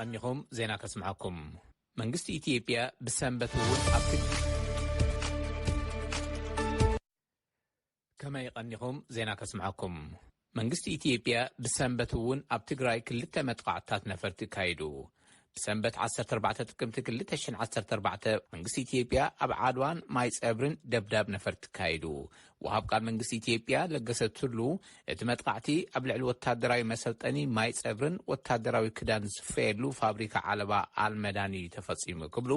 ቀኒኹም ዜና ከስምዓኩም። መንግስቲ ኢትዮጵያ ብሰንበት እውን ኣብ ትግ-፣ ከመይ ቀኒኹም ዜና ከስምዓኩም። መንግስቲ ኢትዮጵያ ብሰንበት እውን ኣብ ትግራይ ክልተ መጥቃዕትታት ነፈርቲ ኣካይዱ። ብሰንበት ዓሰርተ ኣርባዕተ ጥቅምቲ ክልተ ሽሕን ዓሰርተ ኣርባዕተ መንግስቲ ኢትዮጵያ ኣብ ዓድዋን ማይ ጸብርን ደብዳብ ነፈርቲ ኣካይዱ። ወሃብ ቃል መንግስቲ ኢትዮጵያ ለገሰ ቱሉ፣ እቲ መጥቃዕቲ ኣብ ልዕሊ ወታደራዊ መሰልጠኒ ማይ ጸብርን ወታደራዊ ክዳን ዝስፈየሉ ፋብሪካ ዓለባ ኣልመዳኒ እዩ ተፈጺሙ ክብሉ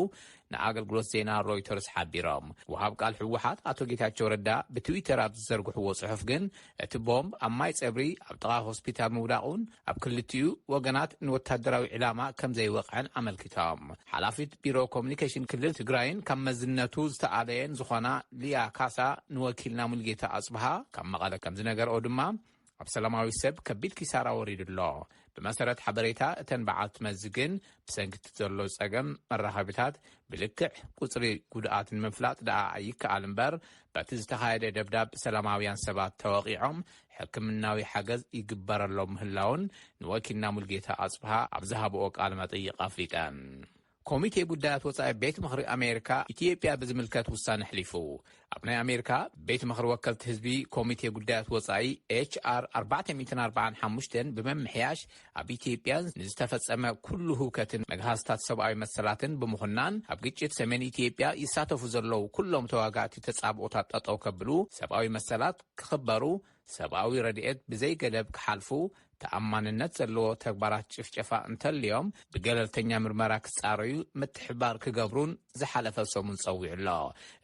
ንኣገልግሎት ዜና ሮይተርስ ሓቢሮም። ወሃብ ቃል ህወሓት ኣቶ ጌታቸው ረዳ ብትዊተር ኣብ ዝዘርግሕዎ ጽሑፍ ግን፣ እቲ ቦምብ ኣብ ማይ ጸብሪ ኣብ ጥቓ ሆስፒታል ምውዳቑን ኣብ ክልቲኡ ወገናት ንወታደራዊ ዕላማ ከም ዘይወቕዐን ኣመልኪቶም። ሓላፊት ቢሮ ኮሚኒኬሽን ክልል ትግራይን ካብ መዝነቱ ዝተኣለየን ዝኾና ሊያ ካሳ ንወኪልና ሙልጌታ ኣጽብሃ ካብ መቐለ ከም ዝነገርኦ ድማ፣ ኣብ ሰላማዊ ሰብ ከቢድ ኪሳራ ወሪዱ ኣሎ። ብመሰረት ሓበሬታ እተን በዓልቲ መዚ ግን፣ ብሰንኪ እቲ ዘሎ ጸገም መራኸቢታት ብልክዕ ቁጽሪ ጉድኣት ንምፍላጥ ደኣ ኣይከኣል እምበር፣ በቲ ዝተኻየደ ደብዳብ ሰላማውያን ሰባት ተወቒዖም ሕክምናዊ ሓገዝ ይግበረሎም ምህላውን ንወኪልና ሙልጌታ ኣጽብሃ ኣብ ዝሃብኦ ቃለ መጠይቕ ኣፍሊጠን። ኮሚቴ ጉዳያት ወጻኢ ቤት ምኽሪ ኣሜሪካ ኢትዮጵያ ብዝምልከት ውሳነ ኣሕሊፉ። ኣብ ናይ ኣሜሪካ ቤት ምኽሪ ወከልቲ ህዝቢ ኮሚቴ ጉዳያት ወጻኢ ኤች ኣር ኣርባዕተ ሚእትን ኣርባዓን ሓሙሽተን ብምምሕያሽ፣ ኣብ ኢትዮጵያ ንዝተፈጸመ ኩሉ ህውከትን መግሃስታት ሰብኣዊ መሰላትን ብምኹናን፣ ኣብ ግጭት ሰሜን ኢትዮጵያ ይሳተፉ ዘለዉ ኩሎም ተዋጋእቲ ተጻብኦታት ጠጠው ከብሉ፣ ሰብኣዊ መሰላት ክኽበሩ፣ ሰብኣዊ ረድኤት ብዘይ ገደብ ክሓልፉ፣ ተኣማንነት ዘለዎ ተግባራት ጭፍጨፋ እንተልዮም ብገለልተኛ ምርመራ ክጻረዩ ምትሕብባር ክገብሩን ዝሓለፈ ሰሙን ጸዊዑ ኣሎ።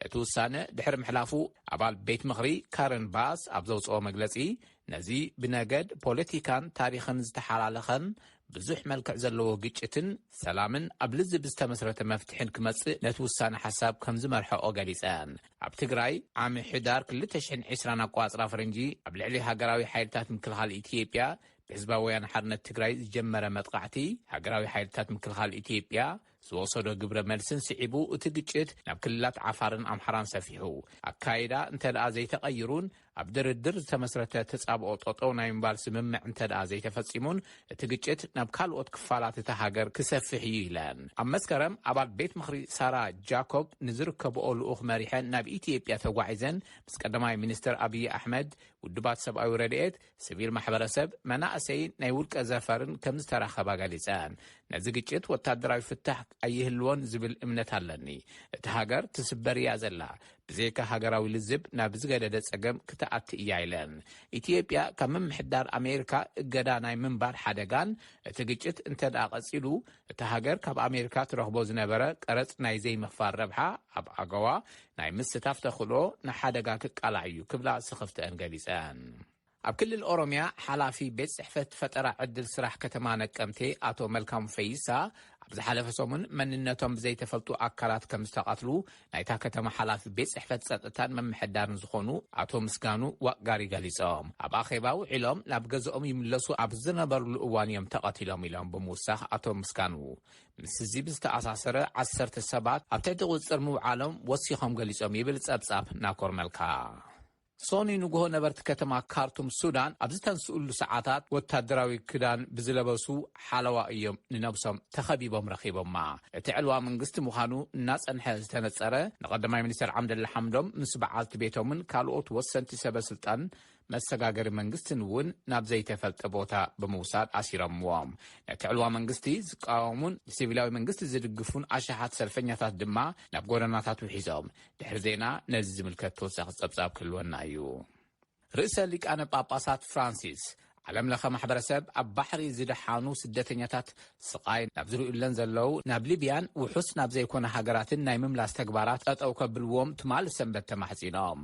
እቲ ውሳነ ድሕሪ ምሕላፉ፣ ኣባል ቤት ምኽሪ ካረን ባስ ኣብ ዘውጽኦ መግለጺ፣ ነዚ ብነገድ፣ ፖለቲካን ታሪኽን ዝተሓላለኸን ብዙሕ መልክዕ ዘለዎ ግጭትን ሰላምን ኣብ ልዝብ ዝተመስረተ መፍትሕን ክመጽእ ነቲ ውሳነ ሓሳብ ከም ዝመርሐኦ ገሊጸን። ኣብ ትግራይ ዓሚ ሕዳር ክልተ ሽሕን ዕስራን ኣቋጽራ ፈረንጂ ኣብ ልዕሊ ሃገራዊ ሓይልታት ምክልኻል ኢትዮጵያ ብህዝባዊ ወያነ ሓርነት ትግራይ ዝጀመረ መጥቃዕቲ፣ ሃገራዊ ሓይልታት ምክልኻል ኢትዮጵያ ዝወሰዶ ግብረ መልስን ስዒቡ፣ እቲ ግጭት ናብ ክልላት ዓፋርን ኣምሓራን ሰፊሑ። ኣካይዳ እንተ ደኣ ዘይተቐይሩን ኣብ ድርድር ዝተመስረተ ተጻብኦ ጠጠው ናይ ምባል ስምምዕ እንተ ደኣ ዘይተፈጺሙን፣ እቲ ግጭት ናብ ካልኦት ክፋላት እታ ሃገር ክሰፍሕ እዩ ኢለን። ኣብ መስከረም ኣባል ቤት ምኽሪ ሳራ ጃኮብ ንዝርከብኦ ልኡኽ መሪሐን ናብ ኢትዮጵያ ተጓዒዘን ምስ ቀዳማይ ሚኒስትር ኣብይ ኣሕመድ፣ ውድባት ሰብኣዊ ረድኤት፣ ሲቪል ማሕበረሰብ፣ መናእሰይን ናይ ውልቀ ዘፈርን ከም ዝተራኸባ ገሊጸን። ነዚ ግጭት ወታደራዊ ፍታሕ ኣይህልዎን ዝብል እምነት ኣለኒ። እታ ሃገር ትስበር እያ ዘላ። ብዘይካ ሃገራዊ ልዝብ ናብ ዝገደደ ጸገም ክትኣቲ እያ ኢለን። ኢትዮጵያ ካብ ምምሕዳር ኣሜሪካ እገዳ ናይ ምንባር ሓደጋን እቲ ግጭት እንተ ደኣ ቀጺሉ፣ እታ ሃገር ካብ ኣሜሪካ ትረኽቦ ዝነበረ ቀረጽ ናይ ዘይምኽፋል ረብሓ ኣብ ኣገዋ ናይ ምስታፍ ተኽእሎ ንሓደጋ ክቃላዕ እዩ ክብላ ስኽፍተአን ገሊጸን። ኣብ ክልል ኦሮምያ ሓላፊ ቤት ጽሕፈት ፈጠራ ዕድል ስራሕ ከተማ ነቀምቴ ኣቶ መልካሙ ፈይሳ ኣብ ዝሓለፈ ሰሙን መንነቶም ብዘይተፈልጡ ኣካላት ከም ዝተቐትሉ ናይታ ከተማ ሓላፊ ቤት ጽሕፈት ጸጥታን ምምሕዳርን ዝኾኑ ኣቶ ምስጋኑ ዋቅጋሪ ገሊጾም። ኣብ ኣኼባ ውዒሎም ናብ ገዝኦም ይምለሱ ኣብ ዝነበርሉ እዋን እዮም ተቐቲሎም ኢሎም ብምውሳኽ ኣቶ ምስጋኑ፣ ምስዚ ብዝተኣሳሰረ ዓሰርተ ሰባት ኣብ ትሕቲ ቁጽጽር ምውዓሎም ወሲኾም ገሊጾም ይብል ጸብጻብ ናኮር መልካ። ሶኒ ንግሆ ነበርቲ ከተማ ካርቱም ሱዳን ኣብ ዝተንስኡሉ ሰዓታት ወታደራዊ ክዳን ብዝለበሱ ሓለዋ እዮም ንነብሶም ተኸቢቦም ረኺቦማ። እቲ ዕልዋ መንግስቲ ምዃኑ እናጸንሐ ዝተነጸረ ንቐዳማይ ሚኒስትር ዓብደላ ሓምዶም ምስ በዓልቲ ቤቶምን ካልኦት ወሰንቲ ሰበ ስልጣን መሰጋገሪ መንግስትን እውን ናብ ዘይተፈልጠ ቦታ ብምውሳድ ኣሲሮምዎም። ነቲ ዕልዋ መንግስቲ ዝቃወሙን ንሲቪላዊ መንግስቲ ዝድግፉን ኣሽሓት ሰልፈኛታት ድማ ናብ ጎደናታት ውሒዞም። ድሕሪ ዜና ነዚ ዝምልከት ተወሳኺ ጸብጻብ ክህልወና እዩ። ርእሰ ሊቃነ ጳጳሳት ፍራንሲስ፣ ዓለም ለኸ ማሕበረሰብ ኣብ ባሕሪ ዝደሓኑ ስደተኛታት ስቓይ ናብ ዝርእዩለን ዘለዉ ናብ ሊብያን ውሑስ ናብ ዘይኮነ ሃገራትን ናይ ምምላስ ተግባራት ጠጠው ከብልዎም ትማሊ ሰንበት ተማሕጺኖም።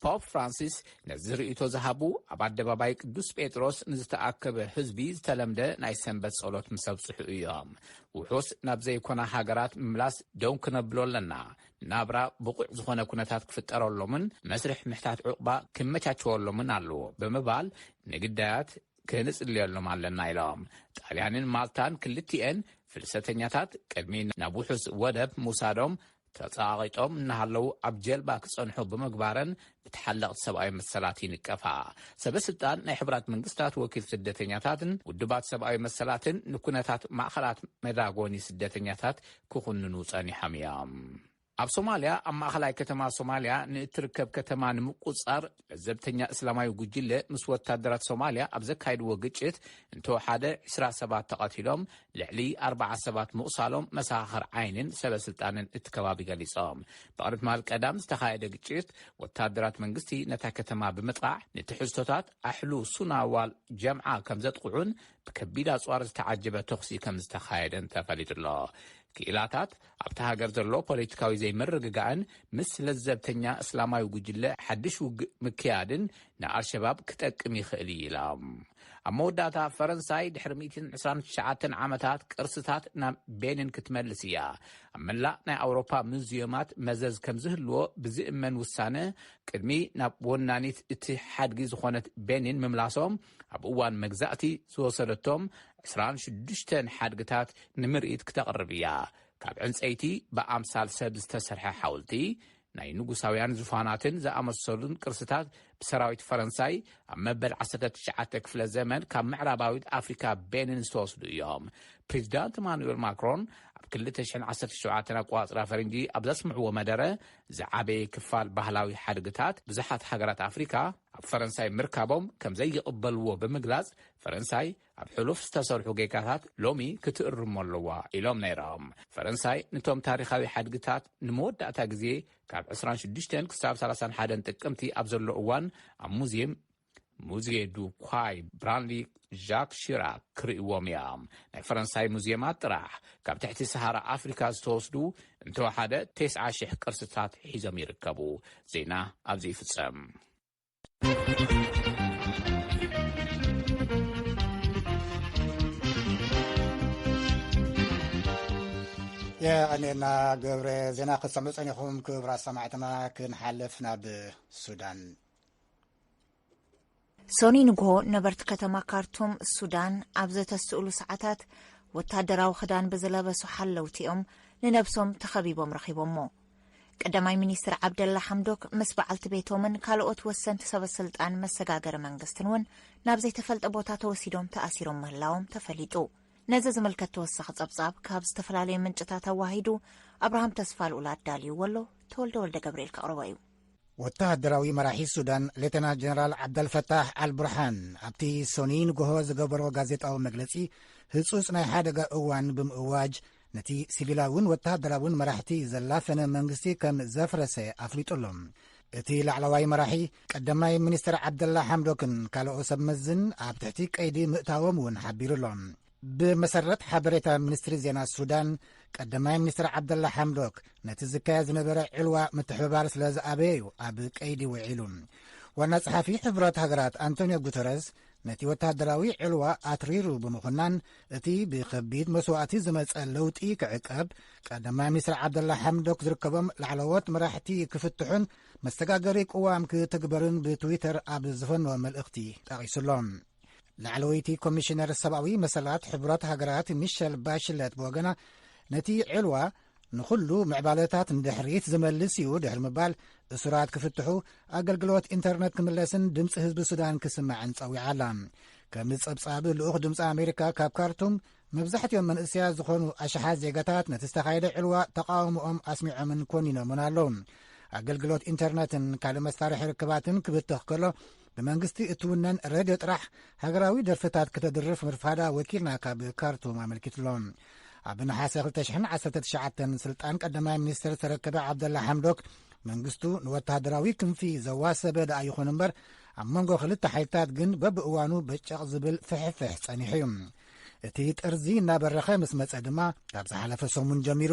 ፖፕ ፍራንሲስ ነዚ ርእይቶ ዝሃቡ ኣብ ኣደባባይ ቅዱስ ጴጥሮስ ንዝተኣከበ ህዝቢ ዝተለምደ ናይ ሰንበት ጸሎት ምስ ኣብጽሑ እዮም። ውሑስ ናብ ዘይኮና ሃገራት ምምላስ ደው ክነብሎ ኣለና። ናብራ ብቑዕ ዝኾነ ኩነታት ክፍጠረሎምን መስርሕ ምሕታት ዕቑባ ክመቻቸወሎምን ኣለዎ ብምባል ንግዳያት ክንጽልየሎም ኣለና ኢሎም። ጣልያንን ማልታን ክልቲኤን ፍልሰተኛታት ቅድሚ ናብ ውሑስ ወደብ ምውሳዶም ተጸቓቒጦም እናሃለዉ ኣብ ጀልባ ክጸንሑ ብምግባረን ብተሓለቕቲ ሰብኣዊ መሰላት ይንቀፋ። ሰበ ስልጣን ናይ ሕቡራት መንግስታት ወኪል ስደተኛታትን ውድባት ሰብኣዊ መሰላትን ንኩነታት ማእኸላት መዳጎኒ ስደተኛታት ክኹንኑ ጸኒሖም እዮም። ኣብ ሶማልያ፣ ኣብ ማእኸላይ ከተማ ሶማልያ ንእትርከብ ከተማ ንምቁጽጻር ለዘብተኛ እስላማዊ ጉጅለ ምስ ወታደራት ሶማልያ ኣብ ዘካየድዎ ግጭት እንተወሓደ ዕስራ ሰባት ተቐቲሎም፣ ልዕሊ ኣርባዓ ሰባት ምቑሳሎም መሰኻኽር ዓይንን ሰበ ስልጣንን እቲ ከባቢ ገሊጾም። ብቕድሚ ትማል ቀዳም ዝተኻየደ ግጭት፣ ወታደራት መንግስቲ ነታ ከተማ ብምጥቃዕ ንትሕዝቶታት ኣሕሉ ሱና ዋል ጀምዓ ከም ዘጥቕዑን ብከቢድ ኣጽዋር ዝተዓጀበ ተኹሲ ከም ዝተኻየደን ተፈሊጡ ኣሎ። ክኢላታት ኣብቲ ሃገር ዘሎ ፖለቲካዊ ዘይምርግጋእን ምስ ለዘብተኛ እስላማዊ ጉጅለ ሓድሽ ውግእ ምክያድን ንኣልሸባብ ክጠቅም ይኽእል እዩ ኢሎም። ኣብ መወዳእታ፣ ፈረንሳይ ድሕሪ ሚእትን ዕስራን ትሽዓተን ዓመታት ቅርስታት ናብ ቤኒን ክትመልስ እያ። ኣብ መላእ ናይ ኣውሮፓ ሙዝየማት መዘዝ ከም ዝህልዎ ብዝእመን ውሳነ፣ ቅድሚ ናብ ወናኒት እቲ ሓድጊ ዝኾነት ቤኒን ምምላሶም፣ ኣብ እዋን መግዛእቲ ዝወሰደቶም ዕስራን ሽዱሽተን ሓድግታት ንምርኢት ክተቕርብ እያ። ካብ ዕንጸይቲ ብኣምሳል ሰብ ዝተሰርሐ ሓውልቲ፣ ናይ ንጉሳውያን ዙፋናትን ዝኣመሰሉን ቅርስታት ብሰራዊት ፈረንሳይ ኣብ መበል ዓሰርተ ትሽዓተ ክፍለ ዘመን ካብ ምዕራባዊት ኣፍሪካ ቤኒን ዝተወስዱ እዮም። ፕሬዚዳንት ኢማኑኤል ማክሮን ኣብ ክልተ ሽሕን ዓሰርተ ሸውዓተን ኣቆጻጽራ ፈረንጂ ኣብ ዘስምዕዎ መደረ፣ ዝዓበየ ክፋል ባህላዊ ሓድግታት ብዙሓት ሃገራት ኣፍሪካ ኣብ ፈረንሳይ ምርካቦም ከም ዘይቕበልዎ ብምግላጽ፣ ፈረንሳይ ኣብ ሕሉፍ ዝተሰርሑ ጌጋታት ሎሚ ክትእርሞ ኣለዋ ኢሎም ነይሮም። ፈረንሳይ ነቶም ታሪኻዊ ሓድግታት ንመወዳእታ ግዜ ካብ ዕስራን ሽዱሽተን ክሳብ ሰላሳን ሓደን ጥቅምቲ ኣብ ዘሎ እዋን ኣብ ሙዚየም፣ ሙዚየ ዱ ኳይ ብራንሊ ዣክ ሺራክ ክርእይዎም እዮም። ናይ ፈረንሳይ ሙዚየማት ጥራሕ ካብ ትሕቲ ሰሃራ ኣፍሪካ ዝተወስዱ እንተወሓደ ተስዓ ሽሕ ቅርስታት ሒዞም ይርከቡ። ዜና ኣብዚ ይፍጸም። የቐኔልና ገብረ። ዜና ክትሰምዑ ጸኒኹም ክቡራት ሰማዕትና። ክንሓልፍ ናብ ሱዳን። ሶኒ ንግሆ ነበርቲ ከተማ ካርቱም ሱዳን ኣብ ዘተስእሉ ሰዓታት ወታደራዊ ክዳን ብዝለበሱ ሓለውቲ እዮም ንነብሶም ተኸቢቦም ረኺቦሞ። ቀዳማይ ሚኒስትር ዓብደላ ሓምዶክ ምስ በዓልቲ ቤቶምን ካልኦት ወሰንቲ ሰበ ስልጣን መሰጋገሪ መንግስትን እውን ናብ ዘይተፈልጠ ቦታ ተወሲዶም ተኣሲሮም ምህላዎም ተፈሊጡ። ነዚ ዝምልከት ተወሳኺ ጸብጻብ ካብ ዝተፈላለዩ ምንጭታት ኣዋሂዱ ኣብርሃም ተስፋ ልኡል ኣዳልዩ ወሎ ተወልደ ወልደ ገብርኤል ከቕርቦ እዩ። ወተሃደራዊ መራሒ ሱዳን ሌተና ጀነራል ዓብደልፈታሕ ኣልቡርሃን ኣብቲ ሶኒ ንግሆ ዝገበሮ ጋዜጣዊ መግለጺ፣ ህጹጽ ናይ ሓደጋ እዋን ብምእዋጅ፣ ነቲ ሲቪላውን ወተሃደራውን መራሕቲ ዘላፈነ መንግስቲ ከም ዘፍረሰ ኣፍሊጡ ኣሎ። እቲ ላዕለዋይ መራሒ፣ ቀዳማይ ሚኒስትር ዓብደላ ሓምዶክን ካልኦ ሰብ መዝን ኣብ ትሕቲ ቀይዲ ምእታዎም እውን ሓቢሩ ኣሎ። ብመሰረት ሓበሬታ ሚኒስትሪ ዜና ሱዳን፣ ቀዳማይ ሚኒስትር ዓብደላ ሓምዶክ ነቲ ዝካየድ ዝነበረ ዕልዋ ምትሕብባር ስለ ዝኣበየ እዩ ኣብ ቀይዲ ውዒሉ። ዋና ጸሓፊ ሕቡራት ሃገራት ኣንቶኒዮ ጉተረስ ነቲ ወተሃደራዊ ዕልዋ ኣትሪሩ ብምኹናን፣ እቲ ብኸቢድ መስዋእቲ ዝመጸ ለውጢ ክዕቀብ፣ ቀዳማይ ሚኒስትር ዓብደላ ሓምዶክ ዝርከቦም ላዕለዎት መራሕቲ ክፍትሑን መሰጋገሪ ቅዋም ክትግበርን ብትዊተር ኣብ ዝፈነወ መልእኽቲ ጠቒሱሎም። ላዕለወይቲ ኮሚሽነር ሰብኣዊ መሰላት ሕቡራት ሃገራት ሚሸል ባሽለት ብወገና፣ ነቲ ዕልዋ ንኹሉ ምዕባለታት ንድሕሪት ዝመልስ እዩ ድሕሪ ምባል፣ እሱራት ክፍትሑ፣ ኣገልግሎት ኢንተርነት ክምለስን ድምፂ ህዝቢ ሱዳን ክስማዕን ጸዊዓ ኣላ። ከም ጸብጻብ ልኡኽ ድምፂ ኣሜሪካ ካብ ካርቱም፣ መብዛሕትኦም መንእሰያት ዝኾኑ ኣሽሓት ዜጋታት ነቲ ዝተኻየደ ዕልዋ ተቃውሞኦም ኣስሚዖምን ኮኒኖምን ኣለዉ። ኣገልግሎት ኢንተርነትን ካልእ መሳርሒ ርክባትን ክብተኽ ከሎ፣ ብመንግስቲ እትውነን ሬድዮ ጥራሕ ሃገራዊ ደርፍታት ከተድርፍ ምርፋዳ ወኪልና ካብ ካርቱም ኣመልኪትሎ። ኣብ ነሓሰ ክልተ ሽሕን ዓሰርተ ትሽዓተን ስልጣን ቀዳማይ ሚኒስትር ዝተረከበ ዓብደላ ሓምዶክ፣ መንግስቱ ንወተሃደራዊ ክንፊ ዘዋሰበ ደኣ ይኹን እምበር፣ ኣብ መንጎ ክልተ ሓይልታት ግን በብእዋኑ በጨቕ ዝብል ፍሕፍሕ ጸኒሑ እዩ። እቲ ጥርዚ እናበረኸ ምስ መጸ ድማ፣ ካብ ዝሓለፈ ሰሙን ጀሚሩ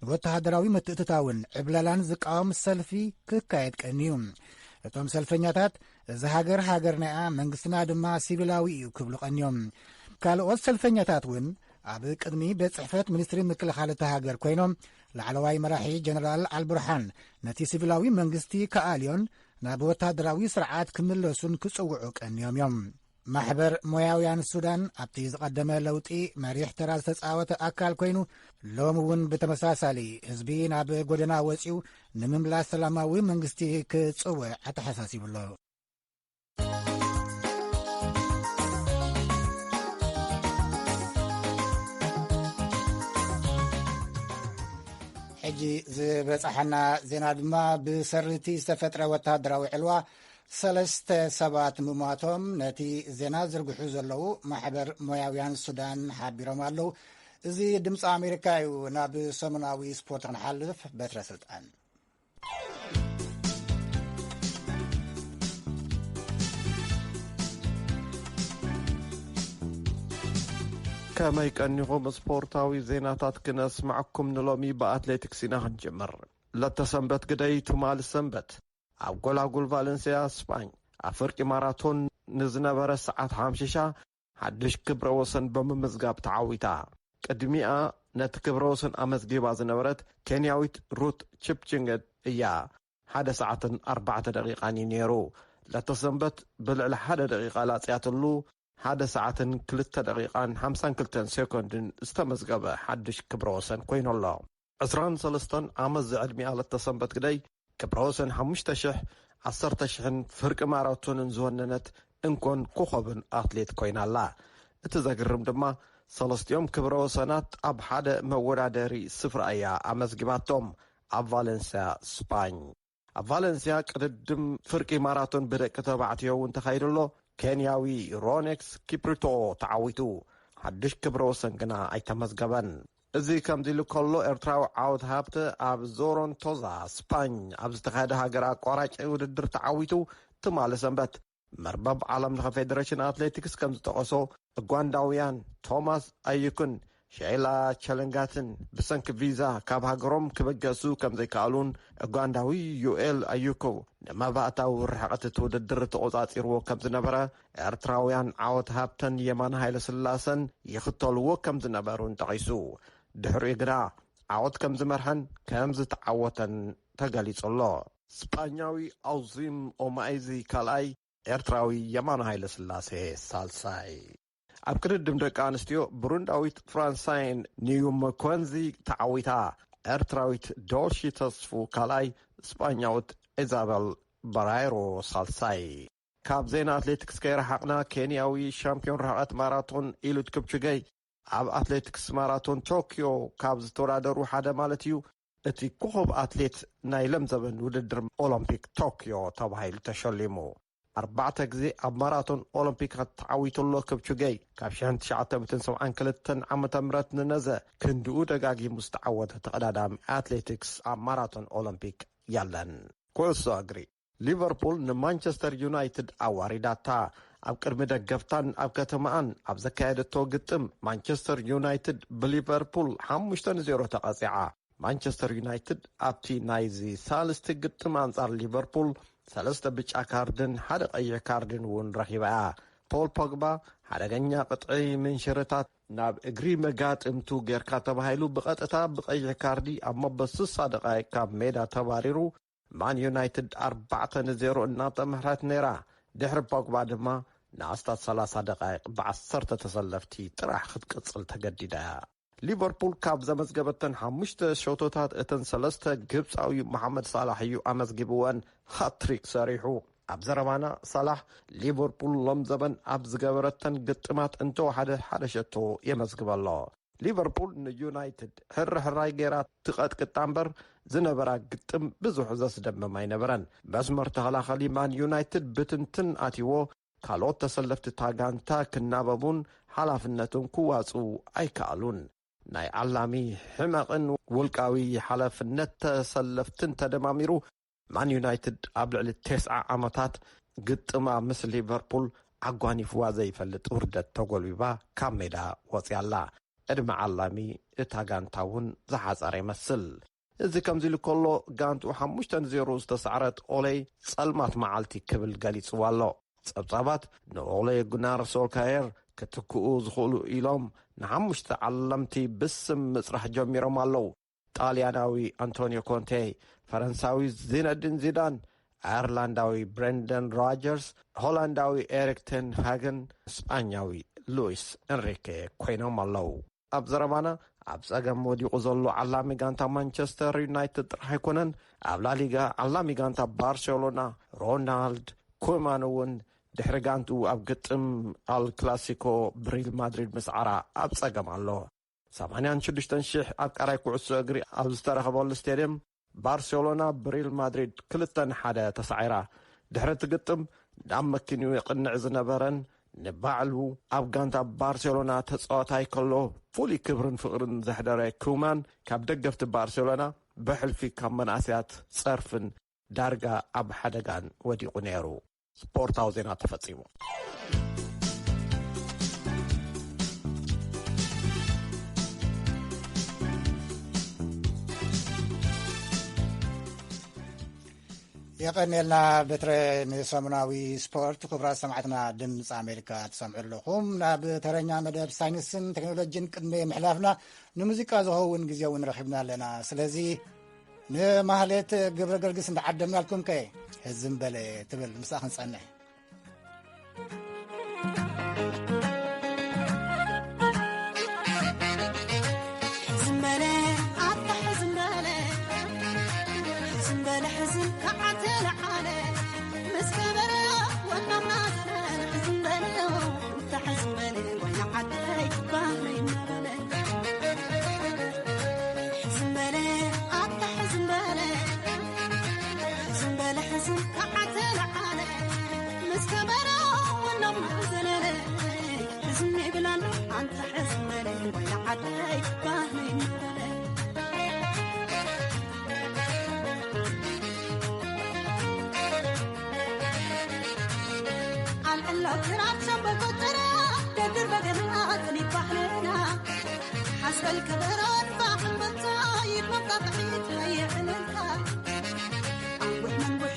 ንወተሃደራዊ ምትእትታውን ዕብለላን ዝቃወም ሰልፊ ክካየድ ቀንዩ። እቶም ሰልፈኛታት፣ "እዚ ሃገር ሃገርና እያ፣ መንግስትና ድማ ሲቪላዊ እዩ" ክብሉ ቀንዮም። ካልኦት ሰልፈኛታት እውን ኣብ ቅድሚ ቤት ጽሕፈት ሚኒስትሪ ምክልኻል እታ ሃገር ኮይኖም፣ ላዕለዋይ መራሒ ጀነራል ኣልቡርሃን ነቲ ሲቪላዊ መንግስቲ ክኣልዮን ናብ ወተሃደራዊ ስርዓት ክምለሱን ክጽውዑ ቀንዮም እዮም። ማሕበር ሞያውያን ሱዳን ኣብቲ ዝቐደመ ለውጢ መሪሕ ተራ ዝተጻወተ ኣካል ኮይኑ፣ ሎሚ እውን ብተመሳሳሊ ህዝቢ ናብ ጎደና ወጺኡ ንምምላስ ሰላማዊ መንግስቲ ክጽውዕ ኣተሓሳሲቡ ኣሎ። ሕጂ ዝበጻሓና ዜና ድማ ብሰርቲ ዝተፈጥረ ወተሃደራዊ ዕልዋ ሰለስተ ሰባት ምሟቶም ነቲ ዜና ዝርግሑ ዘለዉ ማሕበር ሞያውያን ሱዳን ሓቢሮም ኣለዉ። እዚ ድምፂ ኣሜሪካ እዩ። ናብ ሰሙናዊ ስፖርት ክንሓልፍ በትረ ስልጣን። ከመይ ቀኒኹም? ስፖርታዊ ዜናታት ክነስማዕኩም ንሎሚ ብኣትሌቲክስ ኢና ክንጅምር። ለተሰንበት ግደይ ትማሊ ሰንበት ኣብ ጎላጉል ቫለንሲያ ስጳኝ ኣብ ፍርቂ ማራቶን ንዝነበረ ሰዓት ሓምሽሻ ሓድሽ ክብረ ወሰን ብምምዝጋብ ተዓዊታ። ቅድሚኣ ነቲ ክብረ ወሰን ኣመዝጊባ ዝነበረት ኬንያዊት ሩት ቺፕችንገት እያ። ሓደ ሰዓትን ኣርባዕተ ደቂቓን እዩ ነይሩ። ለተሰንበት ብልዕሊ ሓደ ደቂቓ ላጽያትሉ ሓደ ሰዓትን ክልተ ደቂቓን ሓምሳን ክልተን ሴኮንድን ዝተመዝገበ ሓድሽ ክብረ ወሰን ኮይኑ ኣሎ። ዕስራን ሰለስተን ዓመት ዝዕድሚኣ ለተሰንበት ግደይ ክብረ ወሰን ሓሙሽተ ሽሕ፣ ዓሰርተ ሽሕን ፍርቂ ማራቶንን ዝወነነት እንኮን ኮኸብን ኣትሌት ኮይና ኣላ። እቲ ዘግርም ድማ ሰለስቲኦም ክብረ ወሰናት ኣብ ሓደ መወዳደሪ ስፍራ እያ ኣመዝጊባቶም፣ ኣብ ቫለንስያ ስጳኝ። ኣብ ቫለንስያ ቅድድም ፍርቂ ማራቶን ብደቂ ተባዕትዮ እውን ተኻይዱ ኣሎ። ኬንያዊ ሮኔክስ ኪፕሪቶ ተዓዊቱ፣ ሓድሽ ክብረ ወሰን ግና ኣይተመዝገበን። እዚ ከምዚ ኢሉ ከሎ፣ ኤርትራዊ ዓወት ሃብተ ኣብ ዞሮንቶዛ ስፓኝ ኣብ ዝተኻየደ ሃገር ኣቋራጭ ውድድር ተዓዊቱ። ትማሊ ሰንበት መርበብ ዓለም ለኸ ፌደሬሽን ኣትሌቲክስ ከም ዝጠቐሶ፣ ኡጋንዳውያን ቶማስ ኣዩክን ሸይላ ቸለንጋትን ብሰንኪ ቪዛ ካብ ሃገሮም ክበገሱ ከም ዘይከኣሉን፣ ኡጋንዳዊ ዩኤል ኣዩኮ ንመባእታዊ ርሕቐት እቲ ውድድር ተቖጻጺርዎ ከም ዝነበረ፣ ኤርትራውያን ዓወት ሃብተን የማነ ሃይለስላሰን ይኽተልዎ ከም ዝነበሩን ጠቒሱ፣ ድሕሪኡ ግና ዓወት ከም ዝመርሐን ከም ዝተዓወተን ተገሊጹ ኣሎ። ስጳኛዊ ኣውዚም ኦማይዚ ካልኣይ፣ ኤርትራዊ የማነ ሃይለስላሴ ሳልሳይ። ኣብ ቅድድም ደቂ ኣንስትዮ፣ ብሩንዳዊት ፍራንሳይን ኒዩመኮንዚ ተዓዊታ፣ ኤርትራዊት ዶልሺ ተስፉ ካልኣይ፣ ስጳኛዊት ኢዛበል በራይሮ ሳልሳይ። ካብ ዜና ኣትሌቲክስ ከይረሓቕና፣ ኬንያዊ ሻምፒዮን ርሕቐት ማራቶን ኢሉድ ክፕቹገይ ኣብ ኣትሌቲክስ ማራቶን ቶክዮ ካብ ዝተወዳደሩ ሓደ ማለት እዩ፣ እቲ ኮኸብ ኣትሌት ናይ ለምዘበን ውድድር ኦሎምፒክ ቶክዮ ተባሂሉ ተሸሊሙ። ኣርባዕተ ግዜ ኣብ ማራቶን ኦሎምፒካት ተዓዊቱ ኣሎ ክፕቹገይ። ካብ ሽሕን ትሽዓተ ሚእትን ሰብዓን ክልተን ዓመተ ምህረት ንነዘ ክንድኡ ደጋጊሙ ዝተዓወተ ተቐዳዳሚ ኣትሌቲክስ ኣብ ማራቶን ኦሎምፒክ የለን። ኩዕሶ እግሪ። ሊቨርፑል ንማንቸስተር ዩናይትድ ኣዋሪዳታ። ኣብ ቅድሚ ደገፍታን ኣብ ከተማኣን ኣብ ዘካየደቶ ግጥም፣ ማንቸስተር ዩናይትድ ብሊቨርፑል ሓሙሽተ ንዜሮ ተቐጺዓ። ማንቸስተር ዩናይትድ ኣብቲ ናይዚ ሳልስቲ ግጥም ኣንጻር ሊቨርፑል ሰለስተ ብጫ ካርድን ሓደ ቀይሕ ካርድን እውን ረኺባ እያ። ፖል ፖግባ ሓደገኛ ቅጥዒ ምንሽርታት ናብ እግሪ መጋጥምቱ ጌርካ ተባሂሉ ብቐጥታ ብቀይሕ ካርዲ ኣብ መበል ስሳ ደቓይቕ ካብ ሜዳ ተባሪሩ። ማን ዩናይትድ ኣርባዕተ ንዜሮ እናተምሕረት ነይራ። ድሕሪ ፖግባ ድማ ንኣስታት ሰላሳ ደቓይቕ ብዓሰርተ ተሰለፍቲ ጥራሕ ክትቅጽል ተገዲዳ እያ። ሊቨርፑል ካብ ዘመዝገበተን ሓሙሽተ ሸቶታት እተን ሰለስተ ግብጻዊ መሓመድ ሳላሕ እዩ ኣመዝጊብወን፣ ሃትሪክ ሰሪሑ። ኣብ ዘረባና፣ ሳላሕ ሊቨርፑል ሎም ዘበን ኣብ ዝገበረተን ግጥማት እንተወሓደ ሓደ ሸቶ የመዝግበ ኣሎ። ሊቨርፑል ንዩናይትድ ሕርሕራይ ገይራ ትቐጥቅጣ እምበር፣ ዝነበራ ግጥም ብዙሕ ዘስደምም ኣይነበረን። መስመር ተኸላኸሊ ማን ዩናይትድ ብትንትን ኣትይዎ፣ ካልኦት ተሰለፍቲ እታ ጋንታ ክናበቡን ሓላፍነቶም ክዋጽኡ ኣይከኣሉን። ናይ ዓላሚ ሕመቕን ውልቃዊ ሓላፍነት ተሰለፍትን ተደማሚሩ፣ ማን ዩናይትድ ኣብ ልዕሊ ተስዓ ዓመታት ግጥማ ምስ ሊቨርፑል ዓጓኒፍዋ ዘይፈልጥ ውርደት ተጎልቢባ ካብ ሜዳ ወጽያ ኣላ። ዕድመ ዓላሚ እታ ጋንታ እውን ዝሓጸረ ይመስል። እዚ ከምዚ ኢሉ ከሎ፣ ጋንትኡ ሓሙሽተ ንዜሮ ዝተሳዕረት ኦሌ ጸልማት መዓልቲ ክብል ገሊጽዋ ኣሎ። ጸብጻባት ንኦሌ ጉናር ሶልካየር ክትክኡ ዝኽእሉ ኢሎም ንሓሙሽተ ዓለምቲ ብስም ምጽራሕ ጀሚሮም ኣለዉ። ጣልያናዊ ኣንቶኒዮ ኮንቴ፣ ፈረንሳዊ ዚነዲን ዚዳን፣ ኣየርላንዳዊ ብሬንደን ሮጀርስ፣ ሆላንዳዊ ኤሪክ ቴን ሃገን፣ ስጳኛዊ ሉዊስ ኤንሪኬ ኮይኖም ኣለዉ። ኣብ ዘረባና፣ ኣብ ጸገም ወዲቑ ዘሎ ዓላሚ ጋንታ ማንቸስተር ዩናይትድ ጥራሕ ኣይኮነን። ኣብ ላሊጋ ዓላሚ ጋንታ ባርሴሎና ሮናልድ ኩማን እውን ድሕሪ ጋንትኡ ኣብ ግጥም ኣል ክላሲኮ ብሪል ማድሪድ ምስዓራ ኣብ ጸገም ኣሎ። ሰማንያን ሽዱሽተን ሽሕ ኣፍቃራይ ኩዕሶ እግሪ ኣብ ዝተረኸበሉ ስቴድየም፣ ባርሴሎና ብሪል ማድሪድ ክልተ ንሓደ ተሳዒራ። ድሕሪ እቲ ግጥም፣ ናብ መኪንኡ ይቕንዕ ዝነበረን ንባዕሉ ኣብ ጋንታ ባርሴሎና ተጻዋታይ ከሎ ፍሉይ ክብርን ፍቕርን ዘሕደረ ኩማን፣ ካብ ደገፍቲ ባርሴሎና ብሕልፊ ካብ መናእሰያት ጸርፍን ዳርጋ ኣብ ሓደጋን ወዲቑ ነይሩ። ስፖርታዊ ዜና ተፈጺሙ። የቐንየልና በትረ። ንሰሙናዊ ስፖርት፣ ክቡራት ሰማዕትና፣ ድምፂ ኣሜሪካ ትሰምዑ ኣለኹም። ናብ ተረኛ መደብ ሳይንስን ቴክኖሎጂን ቅድሚ ምሕላፍና፣ ንሙዚቃ ዝኸውን ግዜ እውን ረኺብና ኣለና። ስለዚ ንማህሌት ግብረ ገርግስ እንዳዓደምናልኩም ከ፣ ህዝም በለ ትብል፣ ምስኣ ክንጸንሕ። ሕዝም በለ፣ ኣታ ሕዝም በለ፣ ሕዝም በለ፣ ሕዝም ከዓተለ ዓለ፣ ምስ ከበረ ወናምና ዘለ፣ ሕዝም በለ፣ ኣታ ሕዝም በለ፣ ወይና ዓደይ ባህለይ እናበለ። ሕዝም በለ፣ ኣታ ሕዝም በለ፣ ሕዝም በለ፣ ሕዝም ከዓተለ ዓለ፣ ምስ ከበረ ወናምና ዘለለ። ሕዝም ይብል ኣሎ ኣንታ ሕዝም በለ፣ ወይና ዓደይ ባህለይ እናበለ። ኣልዕሎ ክራር ሸምበቆ ጭራ፣ ደርድር በገና ኣጽኒት ባህልና። ሓስበል ከበሮ ንፋሕ እምበታ፣ ይድመቕ ጣቕዒት ሃየ ዕልልታ። ኣንቡሕ መንቡሒ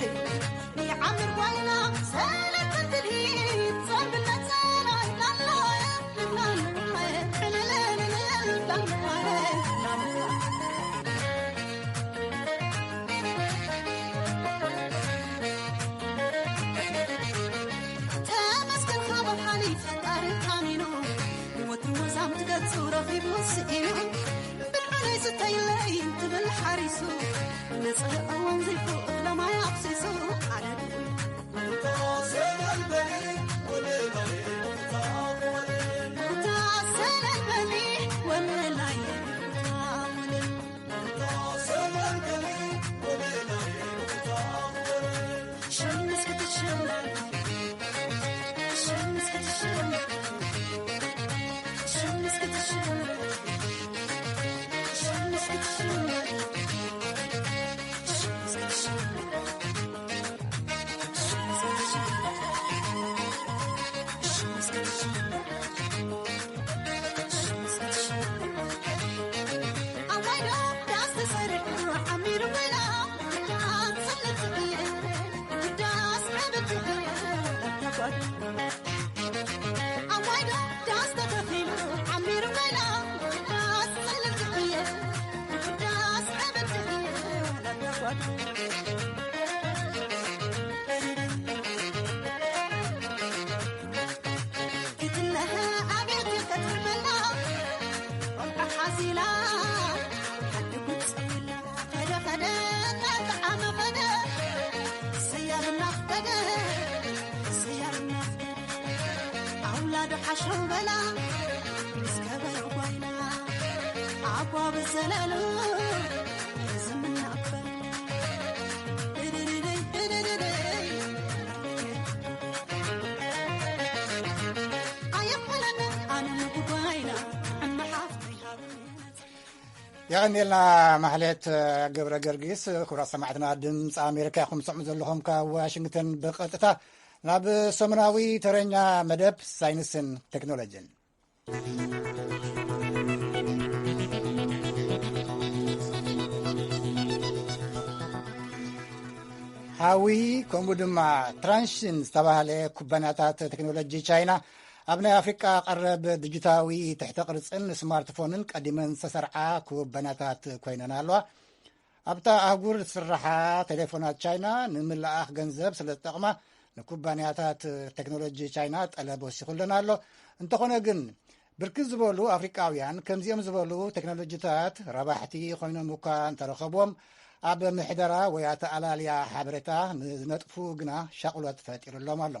ይዓምር ጓይላ፣ ሰለስተ ትልሂት ጸምብል ነጸላ ይብላላ። ተመስገን ካብ ኣብ ሓሊፍ ፈጣሪ ታሚኑ፣ ንወትሩ ወዛም ትገጹ ረኺቡ ስኢኑ። ብልዑለይ ዝተይለይ ትብል ሓሪሱ፣ ንጽህእ ወንዚፉ እኽለ ማይ ኣፍሲሱ ኣነዱ። የቐንየልና ማሕሌት ገብረ ገርጊስ። ክቡራት ሰማዕትና፣ ድምፂ ኣሜሪካ ኢኹም ትሰምዑ ዘለኹም ካብ ዋሽንግተን ብቐጥታ። ናብ ሰሙናዊ ተረኛ መደብ ሳይንስን ቴክኖሎጂን። ሃዊ ከምኡ ድማ ትራንሽን ዝተባህለ ኩባንያታት ቴክኖሎጂ ቻይና ኣብ ናይ ኣፍሪቃ ቀረብ ዲጂታዊ ትሕተ ቅርጽን ስማርትፎንን ቀዲመን ዝተሰርዓ ኩባንያታት ኮይነን ኣለዋ። ኣብታ ኣህጉር ዝስርሓ ቴሌፎናት ቻይና ንምልኣኽ ገንዘብ ስለ ዝጠቕማ፣ ንኩባንያታት ቴክኖሎጂ ቻይና ጠለብ ወሲኹለን ኣሎ። እንተኾነ ግን፣ ብርክት ዝበሉ ኣፍሪቃውያን ከምዚኦም ዝበሉ ቴክኖሎጂታት ረባሕቲ ኮይኖም እኳ እንተረኸብዎም፣ ኣብ ምሕደራ ወይ ኣተኣላልያ ሓበሬታ ንዝነጥፉ ግና ሻቕሎት ፈጢሩሎም ኣሎ።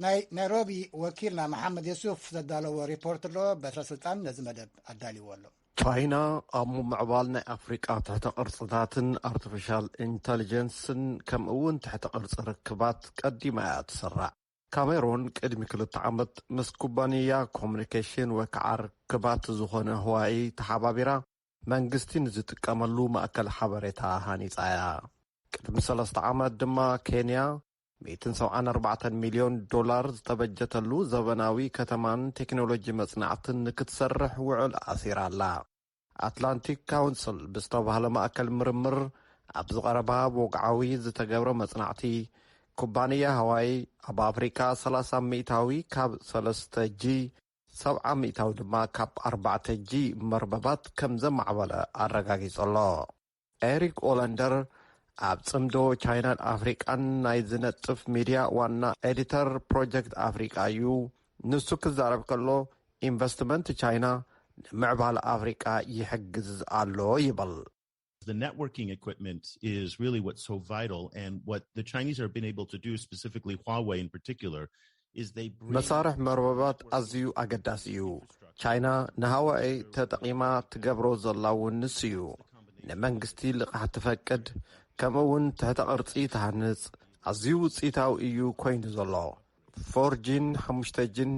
ናይ ናይሮቢ ወኪልና መሓመድ የሱፍ ዘዳለዎ ሪፖርት ኣሎ። በትረ ስልጣን ነዚ መደብ ኣዳልዎ ኣሎ። ቻይና ኣብ ምምዕባል ናይ ኣፍሪቃ ትሕተ ቅርጽታትን ኣርቲፊሻል ኢንተሊጀንስን፣ ከምኡ እውን ትሕተ ቅርጺ ርክባት ቀዲማ እያ ትስራዕ። ካሜሮን ቅድሚ ክልተ ዓመት ምስ ኩባንያ ኮሙኒኬሽን ወይ ከዓ ርክባት ዝኾነ ህዋኢ ተሓባቢራ፣ መንግስቲ ንዝጥቀመሉ ማእከል ሓበሬታ ሃኒጻ እያ። ቅድሚ ሰለስተ ዓመት ድማ ኬንያ ሚእትን ሰብዓን ኣርባዕተን ሚልዮን ዶላር ዝተበጀተሉ ዘበናዊ ከተማን ቴክኖሎጂ መጽናዕትን ንክትሰርሕ ውዕል ኣሲራ ኣላ። ኣትላንቲክ ካውንስል ብዝተባህለ ማእከል ምርምር ኣብ ዝቐረባ ብወግዓዊ ዝተገብረ መጽናዕቲ፣ ኩባንያ ሃዋይ ኣብ ኣፍሪካ ሰላሳ ሚእታዊ ካብ ሰለስተ ጂ፣ ሰብዓ ሚእታዊ ድማ ካብ ኣርባዕተ ጂ መርበባት ከም ዘማዕበለ ኣረጋጊጹ ኣሎ። ኤሪክ ኦለንደር ኣብ ጽምዶ ቻይናን ኣፍሪቃን ናይ ዝነጥፍ ሚድያ ዋና ኤዲተር ፕሮጀክት ኣፍሪቃ እዩ። ንሱ ክዛረብ ከሎ፣ ኢንቨስትመንት ቻይና ንምዕባለ ኣፍሪቃ ይሕግዝ ኣሎ ይብል። The networking equipment is really what's so vital, and what the Chinese have been able to do, specifically Huawei in particular, is they bring መሳርሕ መርበባት ኣዝዩ ኣገዳሲ እዩ። ቻይና ንሃዋይ ተጠቒማ ትገብሮ ዘላ እውን ንሱ እዩ። ንመንግስቲ ልቓሕ ትፈቅድ፣ ከምኡ እውን ትሕተ ቅርጺ ትሃንጽ። ኣዝዩ ውጽኢታዊ እዩ ኮይኑ ዘሎ። ፎር ጂን ሓሙሽተ ጂን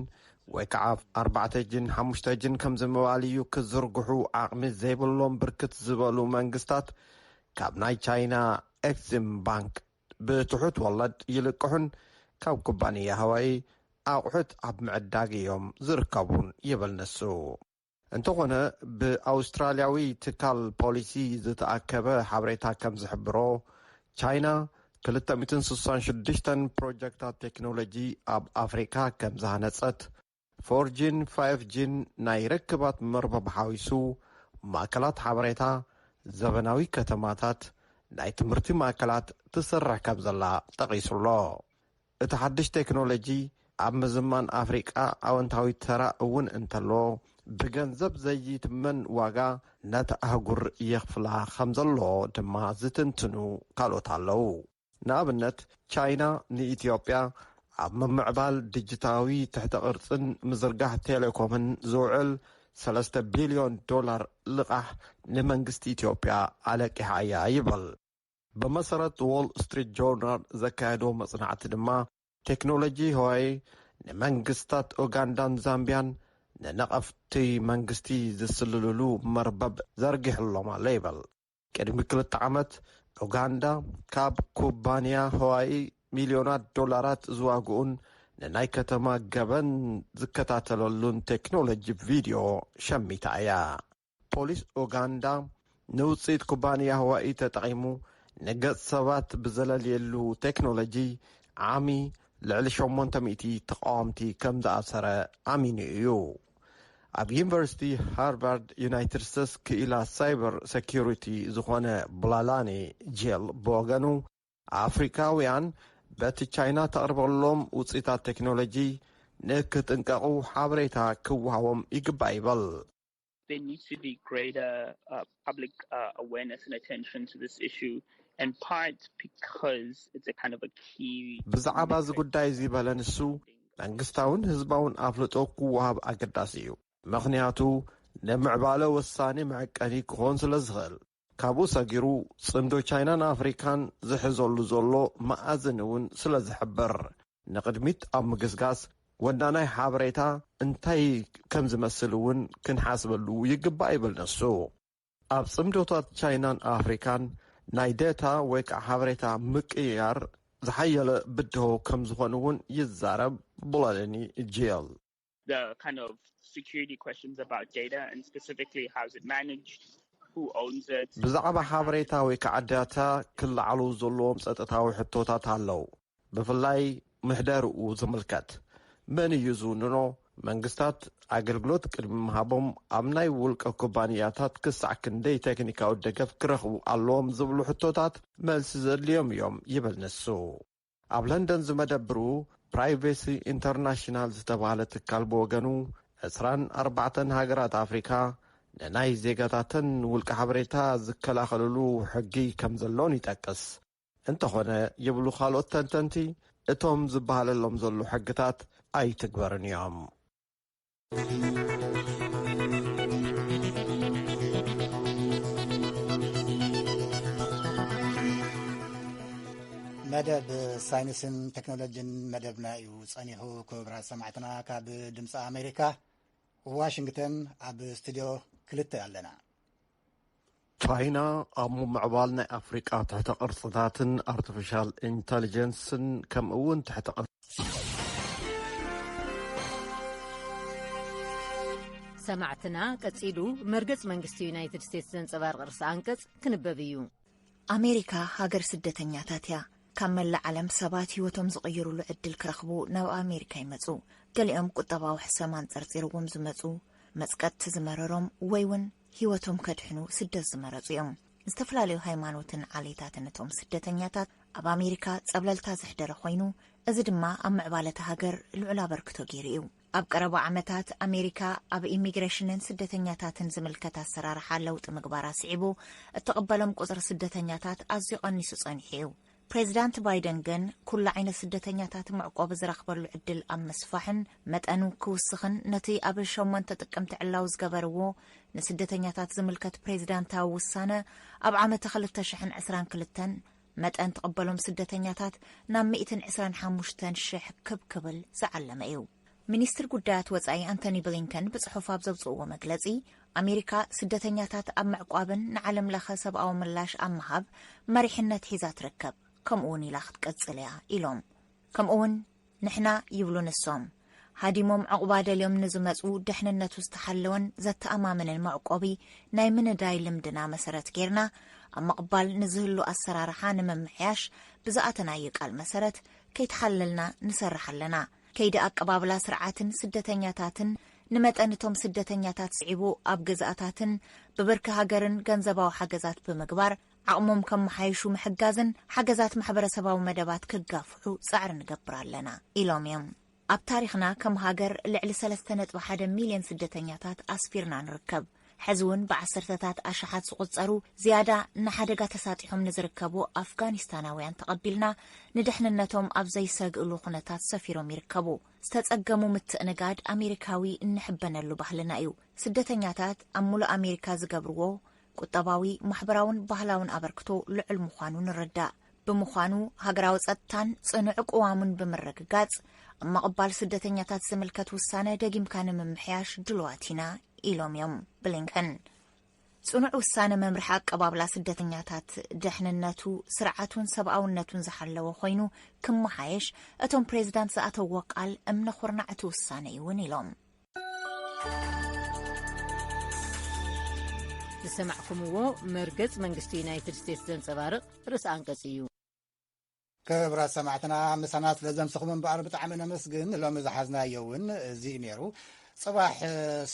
ወይ ከዓ ኣርባዕተ ጂን ሓሙሽተ ጂን ከምዚ ምባል እዩ ክዝርግሑ ዓቕሚ ዘይብሎም ብርክት ዝበሉ መንግስታት ካብ ናይ ቻይና ኤክዚም ባንክ ብትሑት ወለድ ይልቅሑን ካብ ኩባንያ ሃዋይ ኣቑሑት ኣብ ምዕዳግ እዮም ዝርከቡን ይብል ንሱ። እንተኾነ፣ ብኣውስትራልያዊ ትካል ፖሊሲ ዝተኣከበ ሓበሬታ ከም ዝሕብሮ፣ ቻይና ክልተ ሚእትን ስሳን ሽዱሽተን ፕሮጀክታት ቴክኖሎጂ ኣብ ኣፍሪካ ከም ዝሃነጸት፣ ፎር ጂን ፋይቭ ጂን ናይ ርክባት መርበብ ሓዊሱ፣ ማእከላት ሓበሬታ፣ ዘበናዊ ከተማታት፣ ናይ ትምህርቲ ማእከላት ትሰርሕ ከም ዘላ ጠቒሱ ኣሎ። እቲ ሓድሽ ቴክኖሎጂ ኣብ ምዝማን ኣፍሪቃ ኣወንታዊ ተራ እውን እንተሎ፣ ብገንዘብ ዘይትመን ዋጋ ነታ ኣህጉር የኽፍላ ከም ዘሎ ድማ ዝትንትኑ ካልኦት ኣለዉ። ንኣብነት፣ ቻይና ንኢትዮጵያ ኣብ ምምዕባል ዲጂታዊ ትሕተ ቅርጽን ምዝርጋሕ ቴሌኮምን ዝውዕል ሰለስተ ቢልዮን ዶላር ልቓሕ ንመንግስቲ ኢትዮጵያ ኣለቂሓ እያ ይብል። ብመሰረት ዎል ስትሪት ጆርናል ዘካየዶ መጽናዕቲ ድማ፣ ቴክኖሎጂ ህዋይ ንመንግስታት ኡጋንዳን ዛምቢያን ንነቐፍቲ መንግስቲ ዝስልልሉ መርበብ ዘርጊሕሎም ኣሎ ይብል። ቅድሚ ክልተ ዓመት፣ ኡጋንዳ ካብ ኩባንያ ህዋይ ሚልዮናት ዶላራት ዝዋግኡን ንናይ ከተማ ገበን ዝከታተለሉን ቴክኖሎጂ ቪድዮ ሸሚታ እያ። ፖሊስ ኡጋንዳ ንውፅኢት ኩባንያ ህዋኢ ተጠቒሙ ንገጽ ሰባት ብዘለልየሉ ቴክኖሎጂ ዓሚ ልዕሊ ሸሞንተ ሚእቲ ተቓወምቲ ከም ዝኣሰረ ኣሚኑ እዩ። ኣብ ዩኒቨርሲቲ ሃርቫርድ ዩናይትድ ስቴትስ ክኢላ ሳይበር ሴኪሪቲ ዝኾነ ብላላኒ ጄል ብወገኑ፣ ኣፍሪካውያን በቲ ቻይና ተቕርበሎም ውፅኢታት ቴክኖሎጂ ንክጥንቀቑ ሓበሬታ ክወሃቦም ይግባእ ይብል። There needs to be greater uh, public uh, awareness and attention to this issue, and part because it's a kind of a key ብዛዕባ እዚ ጉዳይ እዚ በለ ንሱ፣ መንግስታውን ህዝባውን ኣፍልጦ ክወሃብ ኣገዳሲ እዩ። ምኽንያቱ፣ ንምዕባለ ወሳኒ መዐቀኒ ክኾን ስለ ዝኽእል። ካብኡ ሰጊሩ፣ ጽምዶ ቻይናን ኣፍሪካን ዝሕዘሉ ዘሎ መኣዝን እውን ስለ ዝሕብር፣ ንቕድሚት ኣብ ምግስጋስ ወናናይ ሓበሬታ እንታይ ከም ዝመስል እውን ክንሓስበሉ ይግባእ ይብል ንሱ። ኣብ ጽምዶታት ቻይናን ኣፍሪካን ናይ ዴታ ወይ ከዓ ሓበሬታ ምቅይያር ዝሓየለ ብድሆ ከም ዝኾን እውን ይዛረብ ብሎለኒ ጄል። The kind of security questions about data and specifically how's it managed, who owns it. ብዛዕባ ሓበሬታ ወይ ከዓ ዳታ ክለዓሉ ዘለዎም ጸጥታዊ ሕቶታት ኣለዉ። ብፍላይ ምሕደርኡ ዝምልከት፣ መን እዩ ዝውንኖ፣ መንግስታት ኣገልግሎት ቅድሚ ምሃቦም ኣብ ናይ ውልቀ ኩባንያታት ክሳዕ ክንደይ ቴክኒካዊ ደገፍ ክረኽቡ ኣለዎም ዝብሉ ሕቶታት መልሲ ዘድልዮም እዮም ይብል ንሱ። ኣብ ለንደን ዝመደብሩ ፕራይቬሲ ኢንተርናሽናል ዝተባህለ ትካል ብወገኑ ዕስራን ኣርባዕተን ሃገራት ኣፍሪካ ንናይ ዜጋታተን ውልቀ ሓበሬታ ዝከላኸልሉ ሕጊ ከም ዘሎን ይጠቅስ። እንተኾነ ይብሉ ካልኦት ተንተንቲ፣ እቶም ዝበሃለሎም ዘሎ ሕግታት ኣይትግበርን እዮም። መደብ ሳይንስን ቴክኖሎጂን መደብና እዩ ጸኒሑ። ክቡራት ሰማዕትና፣ ካብ ድምፂ ኣሜሪካ ዋሽንግተን ኣብ ስቱድዮ ክልተ ኣለና። ቻይና ኣብ ምምዕባል ናይ ኣፍሪቃ ትሕተ ቅርፅታትን ኣርቲፊሻል ኢንተሊጀንስን ከምኡ እውን ትሕተ ቅርፂ ሰማዕትና፣ ቀጺሉ መርገጽ መንግስቲ ዩናይትድ ስቴትስ ዘንጸባርቕ ርእሰ ኣንቀጽ ክንበብ እዩ። ኣሜሪካ ሃገር ስደተኛታት እያ። ካብ መላእ ዓለም ሰባት ህይወቶም ዝቕይሩሉ ዕድል ክረኽቡ ናብ ኣሜሪካ ይመጹ። ገሊኦም ቁጠባዊ ሕሰም ኣንጸርጺርዎም ዝመጹ፣ መጽቀጥቲ ዝመረሮም ወይ እውን ህይወቶም ከድሕኑ ስደት ዝመረጹ እዮም። ዝተፈላለዩ ሃይማኖትን ዓሌታትን እቶም ስደተኛታት ኣብ ኣሜሪካ ጸብለልታ ዘሕደረ ኮይኑ፣ እዚ ድማ ኣብ ምዕባለ እታ ሃገር ልዑል ኣበርክቶ ገይሩ እዩ። ኣብ ቀረባ ዓመታት ኣሜሪካ ኣብ ኢሚግሬሽንን ስደተኛታትን ዝምልከት ኣሰራርሓ ለውጢ ምግባራ ስዒቡ፣ እትቕበሎም ቁጽሪ ስደተኛታት ኣዝዩ ቀኒሱ ጸኒሑ እዩ። ፕሬዚዳንት ባይደን ግን ኩሉ ዓይነት ስደተኛታት መዕቆቢ ዝረኽበሉ ዕድል ኣብ ምስፋሕን መጠኑ ክውስኽን ነቲ ኣብ ሸሞንተ ጥቅምቲ ዕላዊ ዝገበርዎ ንስደተኛታት ዝምልከት ፕሬዚዳንታዊ ውሳነ ኣብ ዓመተ ክልተ ሽሕን ዕስራን ክልተን መጠን ትቕበሎም ስደተኛታት ናብ ሚእትን ዕስራን ሓሙሽተን ሽሕ ክብ ክብል ዝዓለመ እዩ። ሚኒስትር ጉዳያት ወጻኢ ኣንቶኒ ብሊንከን ብጽሑፍ ኣብ ዘውጽእዎ መግለጺ፣ ኣሜሪካ ስደተኛታት ኣብ ምዕቋብን ንዓለም ለኸ ሰብኣዊ ምላሽ ኣብ ምሃብ መሪሕነት ሒዛ ትርከብ፣ ከምኡ እውን ኢላ ክትቀጽል እያ ኢሎም። ከምኡ እውን ንሕና ይብሉ ንሶም፣ ሃዲሞም ዕቑባ ደልዮም ንዝመጹ ደሕንነቱ ዝተሓለወን ዘተኣማምንን መዕቆቢ ናይ ምንዳይ ልምድና መሰረት ጌርና ኣብ ምቕባል ንዝህሉ ኣሰራርሓ ንምምሕያሽ ብዝኣተናዮ ቃል መሰረት ከይተሓለልና ንሰርሕ ኣለና። ከይዲ ኣቀባብላ ስርዓትን ስደተኛታትን ንመጠን እቶም ስደተኛታት ስዒቡ ኣብ ገዛእታትን ብብርኪ ሃገርን ገንዘባዊ ሓገዛት ብምግባር ዓቕሞም ከመሓይሹ ምሕጋዝን ሓገዛት ማሕበረሰባዊ መደባት ክጋፍሑ ጻዕሪ ንገብር ኣለና ኢሎም እዮም። ኣብ ታሪኽና ከም ሃገር ልዕሊ ሰለስተ ነጥቢ ሓደ ሚልዮን ስደተኛታት ኣስፊርና ንርከብ። ሕዚ እውን ብዓሰርተታት ኣሽሓት ዝቑጸሩ ዝያዳ ንሓደጋ ተሳጢሖም ንዝርከቡ ኣፍጋኒስታናውያን ተቐቢልና ንድሕንነቶም ኣብ ዘይሰግእሉ ኩነታት ሰፊሮም ይርከቡ። ዝተጸገሙ ምትእንጋድ ኣሜሪካዊ እንሕበነሉ ባህልና እዩ። ስደተኛታት ኣብ ሙሉእ ኣሜሪካ ዝገብርዎ ቁጠባዊ፣ ማሕበራውን ባህላውን ኣበርክቶ ልዑል ምዃኑ ንርዳእ። ብምዃኑ ሃገራዊ ጸጥታን ጽኑዕ ቅዋሙን ብምርግጋጽ ኣብ ምቕባል ስደተኛታት ዝምልከት ውሳነ ደጊምካ ንምምሕያሽ ድልዋት ኢና ኢሎም እዮም ብሊንከን። ጽኑዕ ውሳነ መምርሒ ኣቀባብላ ስደተኛታት ደሕንነቱ፣ ስርዓቱን ሰብኣውነቱን ዝሓለወ ኮይኑ ክመሓየሽ እቶም ፕሬዚዳንት ዝኣተዎ ቃል እምነ ኩርናዕ እቲ ውሳነ እዩ እውን ኢሎም። ዝሰማዕኩምዎ መርገጽ መንግስቲ ዩናይትድ ስቴትስ ዘንጸባርቕ ርእሲ ኣንቀጽ እዩ። ክብራት ሰማዕትና፣ ምሳና ስለ ዘምሰኹም እምበኣር ብጣዕሚ ነመስግን። ሎሚ ዝሓዝናዮ እውን እዚ እዩ ነይሩ። ጽባሕ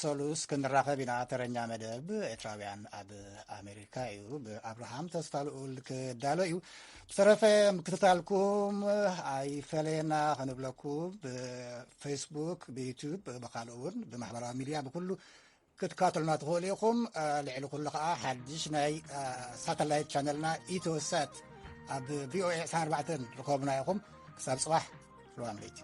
ሰሉስ ክንራኸብ ኢና። ተረኛ መደብ ኤርትራውያን ኣብ ኣሜሪካ እዩ፣ ብኣብርሃም ተስፋ ልኡል ክዳሎ እዩ። ብተረፈ ምክትታልኩም ኣይፈለየና ክንብለኩም፣ ብፌስቡክ፣ ብዩቱብ፣ ብካልእ እውን ብማሕበራዊ ሚድያ ብኩሉ ክትካተሉና ትኽእሉ ኢኹም። ልዕሊ ኩሉ ከዓ ሓድሽ ናይ ሳተላይት ቻነልና ኢትዮሳት ኣብ ቪኦኤ ዕስራን ኣርባዕተን ርኸቡና ኢኹም። ክሳብ ጽባሕ፣ ርዋም ለይቲ።